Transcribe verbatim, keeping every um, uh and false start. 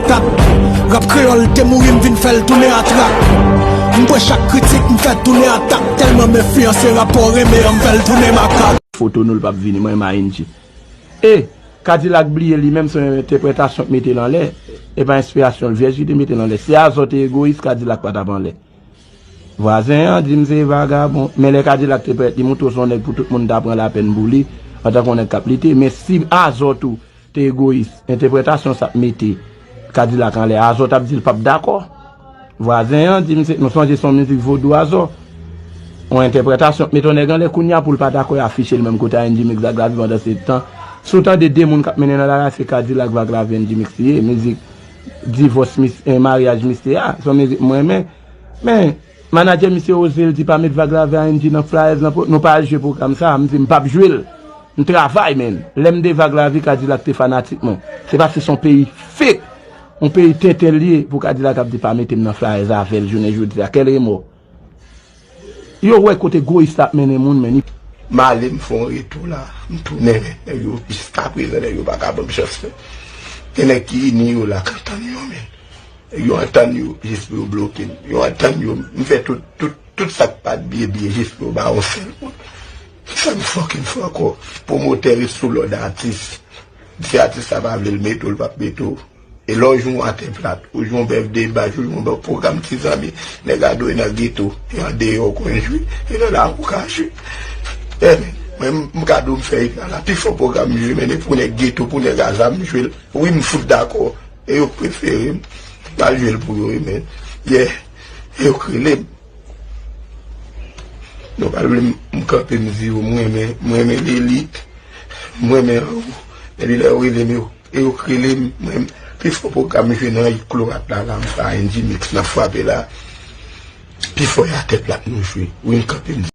Tap. Rap kreyòl te mouri, m vin fè l tounen atrak. M pran chak kritik, m fè tounen atak. Tèlman m enfliyanse rapò renmen an, m fè l tounen makak. Foto nou l p ap vini, mwen menm a N G. E, Kadilak bliye li menm se yon entèpretasyon k mete l anlè. E pa enspirasyon l, vyèj li te mete l anlè. Si Azò te egoyis, Kadilak pa t ap anlè. Vwazen an di m se vagabon, men lè Kadilak te parèt, li montre w se yon nèg pou tout moun ta pran lapèn pou li, antanke yon nèg k ap lite. Men si Azò tou te egoyis, entèpretasyon sa ap mete Kadilak anlè, Azò t ap di l p ap dakò. Vwazen an di m se, nou sonje se yon mizik vodou Azò. Yon entèpretasyon k mete yon nèg anlè, kounye a pou l pa dakò, y afiche l menm kote a N G Mix ak Lavi pandan se tan. Si w tande de moun k ap mennen nan lari a, se Kadilak, Vag Lavi, N G Mix li ye. Mizik divòs, mis- eh, maryaj misterye a, se yon mizik m renmen. Men, manadjè misye oze l di pa met Vag Lavi a N G nan flyers, nan pro- nou pa al jwe pwogram sa a. M di m p ap jwe l. M travay, menn. Lè m de Vag Lavi, Kadilak te fanatik mwen. Se paske se yon peyi fake. Yon peyi tenten l ye pou Kadilak ap di pa mete m nan flyers avè l jounen jodi a. Kèl remò. Yo wè kote egoyis la ap mennen moun, menn. M ale, m fè yon retou la. M tounen, men nèg yo, jiskaprezan, nèg yo pa ka ban m chans, men. Gen nèg ki ini yo la, k antann yo, men. Yo antann yo jis pou yo bloke m. Yo antann yo, m fè tout, tout, tout sa k pa t byen byen jis pou yo ba yon sèl moun. Kisa m fucking fè ankò? Pwomotè ret sou lòd atis. Si atis la pa vle l mete w, l p ap mete w. E lè w jwe yon atè plat, ou jwe yon bèf de bach, ou jwe yon bèf pwogram ti zanmi, nèg a dwe nan geto, e andeyò w konn jwe, e nan lari w ka jwe. Èmen, mwen, m, m ka di w m fè ekla la. Pifò pwogram m jwe, men e pou nèg geto, pou nèg a zam m jwe l. Wi, m fout dakò. E yo k prefere m. M al jwe l pou yo, wi, men. Yeah. E yo k rele m. Nou pa vle m, m kanpe, m di yo, m renmen, m renmen lelit. M renmen anwo. Epi lè yo rele m, yo, e yo k rele m, mwen, pifò pwogram m jwe nan Iklo at la, la, m pa N G Mix, n ap frape la. Pifò e atè plat nou jwe. Wi, m kanpe, m di